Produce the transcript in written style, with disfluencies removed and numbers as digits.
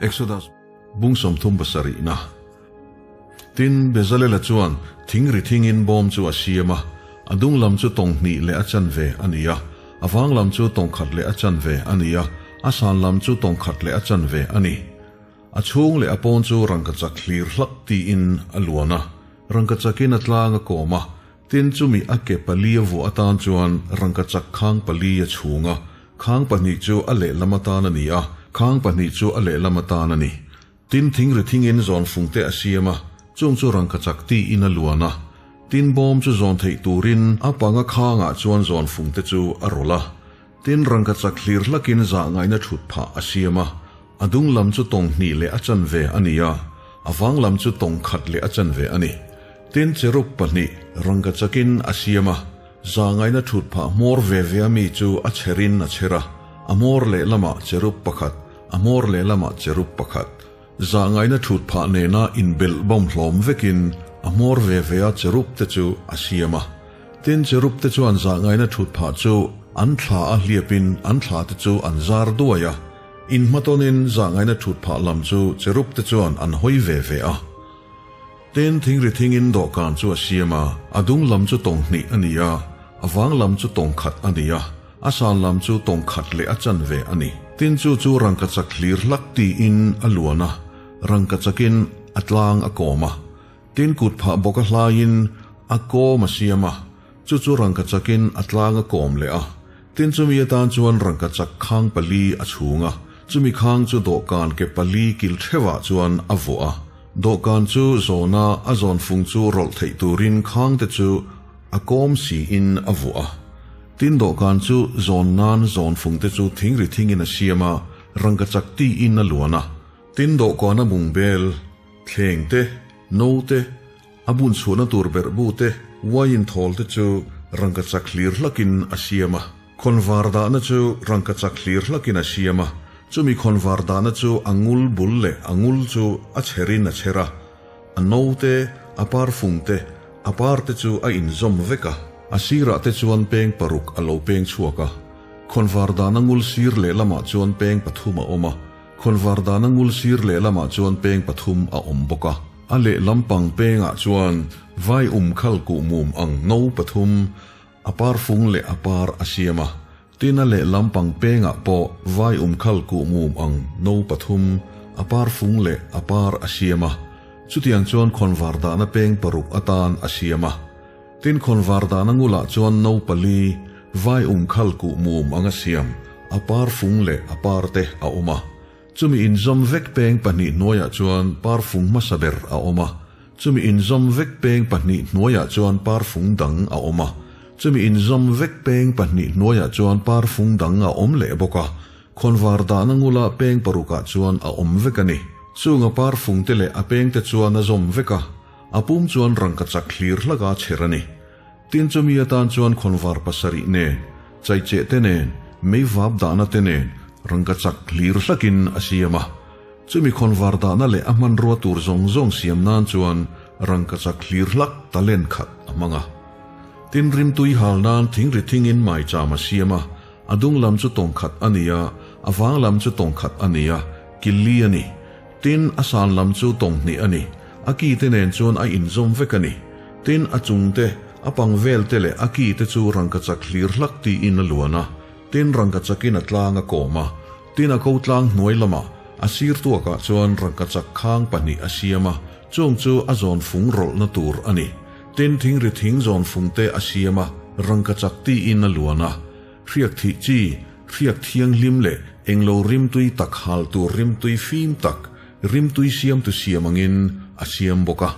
Exodus bung 37 na. Tin, Bezalela chuan thing ri thingin bawm chu a siam a, a dung lam chu tawng hnih leh a chanve a ni a, a vang lam chu tawng khat leh a chanve a ni a, a san lam chu tawng khat leh a chanve a ni. A chhung leh a pawn chu rangkachak hlir hlak tiin a luan a, rangkachakin a tlang a kawm a, tin chumi a ke pali a vuah atan chuan rangkachak khang pali a chhung a, khang pahnih chu a lehlam atan a ni a, khang pahnih chu a lehlam atan a ni. Tin thing ri thingin zawn fung te a siam a, chung chu rangkachak tiin a luan a. Tin bawm chu zawn theih turin a panga khangah chuan zawn fung te chu a rawlh a. Tin rangkachak hlir hlakin zah ngaihna thut phah a siam a, a dung lam chu tawng hnih leh a chanve a ni a, a vang lam chu tawng khat leh a chanve a ni. Tin cherub pahnih rangkachakin a siam a, zah ngaihna thut phah hmawr ve ve a mi chu a chherin a chher a, a hmawr lehlamah cherub pakhat, a hmawr lehlamah cherub pakhat. Zah ngaihna thut phah nena inbelh bawm hlawm vekin a hmawr ve ve a cherub te chu a siam a. Tin, cherub te chuan zah ngaihna thut phah chu an thla a hliapin an thla te chu an zar duai a. Inhmatawnin zah ngaihna thut phah lam chu cherub te chuan an hawi ve ve a. Tin, thingri thingin dawhkan chu a siam a, a dung lam chu tawng hnih a ni a, a vang lam chu tawng khat a ni a, a san lam chu tawng khat leh a chanve a ni. Tin, chu chu rangkachak hlir hlak tiin a luan a, rangkachakin a tlang a kawm a. Tin, kut phah bawk a hlaiin a kawm a siam a, chu chu rangkachakin a tlang a kawm leh a. Tin, chumi atan chuan rangkachak khang pali a chhung a, chumi khang chu dawhkan ke pali kil theuhah chuan a vuah a. Dawhkan chu zawna a zawn fung chu rawlh theih turin khang te chu a kawm siin a vuah a. Tin, dawhkan chu zawn nan zawn fung te chu thingri thingin a siam a, rangkachak tiin a luan a. Tin, dawhkana bungbel, thleng te, no te, a bun chhuahna tur berh bu te, wine thawl te chu rangkachak hlir hlakin a siam a. Khawnvar dahna chu rangkachak hlir hlakin a siam a, chumi khawnvar dahna chu a ngul bul leh a ngul chu a chherin a chher a, a no te, a parfung te, a par te chu a inzawm vek a. A sirah te chuan peng paruk a lo peng chhuak a, khawnvar dahna ngul sir lehlamah chuan peng pathum a awm a, Khawnvar dahna ngul sir lehlamah chuan peng pathum a awm bawk a. A lehlam pang pengah chuan vai um khal kuh mum ang no pathum, a par fung leh a par a siam a. Tin a lehlam pang pengah pawh vai um khal kuh mum ang no pathum, a par fung leh a par a siam a. Chutiang chuan khawnvar dahna peng paruk atan a siam a. Tin khawnvar dahna ngulah chuan no pali, vai um khal kuh mum ang a siam, a par fung leh a par te a awm a. Chumi inzawm vek peng pahnih hnuaiah chuan par fung hmasa ber a awm a. Chumi inzawm vek peng pahnih hnuaiah chuan par fung dang a awm a. Chumi inzawm vek peng pahnih hnuaiah chuan par fung dang a awm leh bawk a. Khawnvar dahna ngula peng parukah chuan a awm vek a ni. Chung a par fung te leh a peng te chuan a zawm vek a. A pum chuan rangkachak hlir hlaka chher a ni. Tin chumi atan chuan khawnvar pasarih nen, chaicheh te nen, meivap dahna te nen rangkachak hlir hlakin a siam a. Chumi khawnvar dahna leh a hmanrua tur zawng zawng siam nan chuan rangkachak hlir hlak talent khat a hmang a. Tin rimtui hal nan thingri thingin maicham a siam a, a dung lam chu tawng khat a ni a, a vang lam chu tawng khat a ni a, killi a ni. Tin, a san lam chu tawng hnih a ni. A ki te nen chuan a inzawm vek a ni. Tin, a chung te, a pang vel te leh a ki te chu rangkachak hlir hlak tiin a luan a. Tin, rangkachakin a tlang a kawm a. Tin, a ko tlang hnuai lamah, a sir tuakah chuan rangkachak khang pahnih a siam a, chung chu a zawn fung rawlhna tur a ni. Tin, thingri thing zawn fung te a siam a, rangkachak tiin a luan a. Hriak thih chi, hriak thianghlim leh englo rimtui tak hal tur rimtui fim tak, rimtui siamtu siam angin a siam bawk a.